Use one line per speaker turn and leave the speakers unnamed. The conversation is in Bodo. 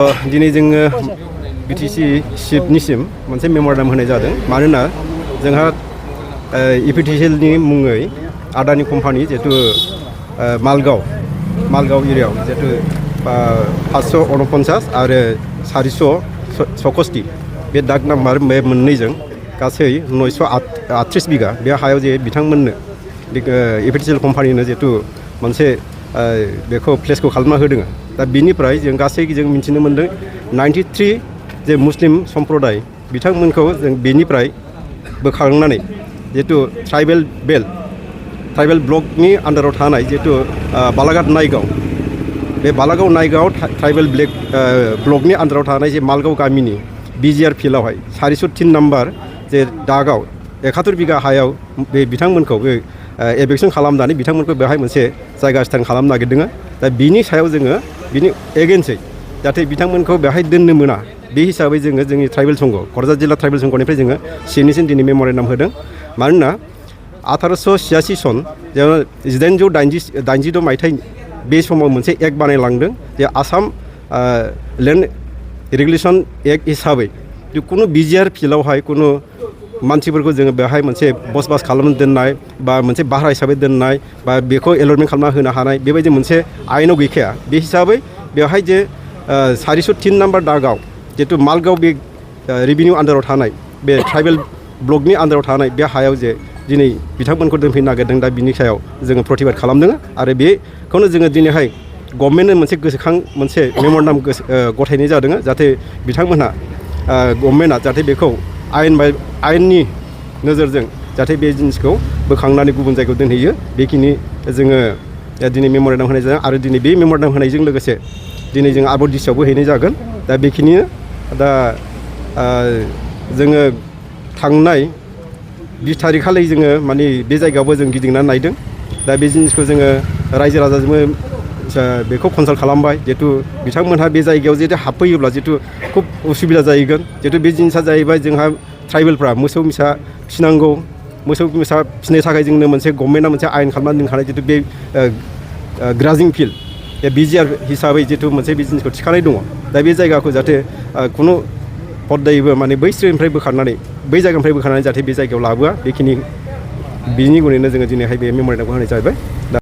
दिनै जोङो बिटिसि चिफनिसिम मोनसे मेम'रेन्डाम होनाय जादों मानोना जोंहा इपिटिसिएलनि मुङै आदानि कम्पानि जिहेतु मालगाव एरियायाव जिहेतु 549 आरो 466 बे दाग नाम्बार बे मोननैजों गासै 938 बिगा बे हायाव जे बिथांमोननो इपिटिसिएल कम्पानिनो जिहेतु मोनसे बेखौ प्लेसखौ खालामना होदों दा बिनिफ्राय जों गासै जों मिथिनो मोन्दों 93 जे मुस्लिम सम्प्रदाय बिथांमोनखौ जों बेनिफ्राय बोखारनानै जिहेतु ट्राइबेल ब्लकनि आन्डाराव थानाय जिहेतु बालाघाट नायगाव बे बालागाव नायगाव ट्राइबेल ब्लकनि आन्डाराव थानाय जे मालगाव गामिनि बिजिआर फिल्डआवहाय 403 नाम्बार जे दागाव 71 बिगा हायाव बे बिथांमोनखौ बे एभेक्सन खालामनानै बिथांमोनखौ बेवहाय मोनसे जायगा स्टार्ट खालामनो नागिरदों दा बिनि सायाव जोङो बिनि एगेन्स्टै जाहाथे बिथांमोनखौ बेवहाय दोननो मोना बे हिसाबै जोङो जोंनि ट्राइबेल संघ क'क्राझार जिल्ला ट्राइबेल संघनिफ्राय जोङो सिनिसिम दिनै मेम'रेन्डाम होदों मानोना 1886 सन जेराव 1886 मायथाइ बे समाव मोनसे एक्ट बानायलांदों जे आसाम लेन्ड रेगुलेसन एक्ट हिसाबै खुनु बिजिआर फिल्डआवहाय खुनु मानसिफोरखौ जोङो बेवहाय मोनसे बसबास खालामना दोननाय बा मोनसे भारा हिसाबै दोननाय बा बेखौ एलटमेन्ट खालामना होनो हानाय बेबायदि मोनसे आयेनाव गैखाया बे हिसाबै बेवहाय जे 403 नाम्बार दागाव जिहेतु मालगाव बे रेभिनिउ आन्डाराव थानाय बे ट्राइबेल ब्लकनि आन्डाराव थानाय बे हायाव जे दिनै बिथांमोनखौ दोनफैनो नागिरदों दा बिनि सायाव जोङो प्रतिबाद खालामदों आरो बेखौनो जोङो दिनैहाय गभर्नमेन्टनो मोनसे गोसोखां मोनसे मेम'रेन्डाम गथायनाय जादों जाहाथे बिथांमोनहा गभर्नमेन्टआ जाहाथे बेखौ आयेननि नोजोरजों जाहाथे बे जिनिसखौ बोखांनानै गुबुन जायगायाव दोनहैयो बेखिनि जोङो दिनै मेम'रेन्डाम होनाय जादों आरो दिनै बे मेम'रेन्डाम होनायजों लोगोसे दिनै जों आबाद डिस्ट्रिक्टआवबो हैनाय जागोन दा बेखिनिनो दा जोङो थांनाय 20 थारिखखालि जोङो माने बे जायगायावबो जों गिदिंनानै नायदों दा बे जिनिसखौ जोङो रायजो राजाजोंबो बेखौ कनसाल्ट खालामबाय जिहेतु बिथांमोनहा बे जायगायाव जुदि हाबफैयोब्ला जिहेतु खुब उसुबिदा जाहैगोन जिहेतु बे जिनिसा जाहैबाय जोंहा ट्राइबेलफ्रा मोसौ मोसा फिनांगौ मोसौ मोसा फिनो थाखाय जोंनो मोनसे गभर्नमेन्टआ मोनसे आयेन खालामनानै दोनखानाय जिहेतु बे ग्राजिं फिल्ड बे बिजिआर हिसाबै जिहेतु मोनसे बे जिनिसखौ थिखानाय दङ दा बे जायगाखौ जाहाथे खुनु पद्दायैबो माने बै जायगानिफ्राय बोखारनानै जाहाथे बे जायगायाव लाबोआ बेखिनि बिनि गुनैनो जोङो दिनैहाय बे मेम'रेन्डामखौ होनाय जाहैबाय।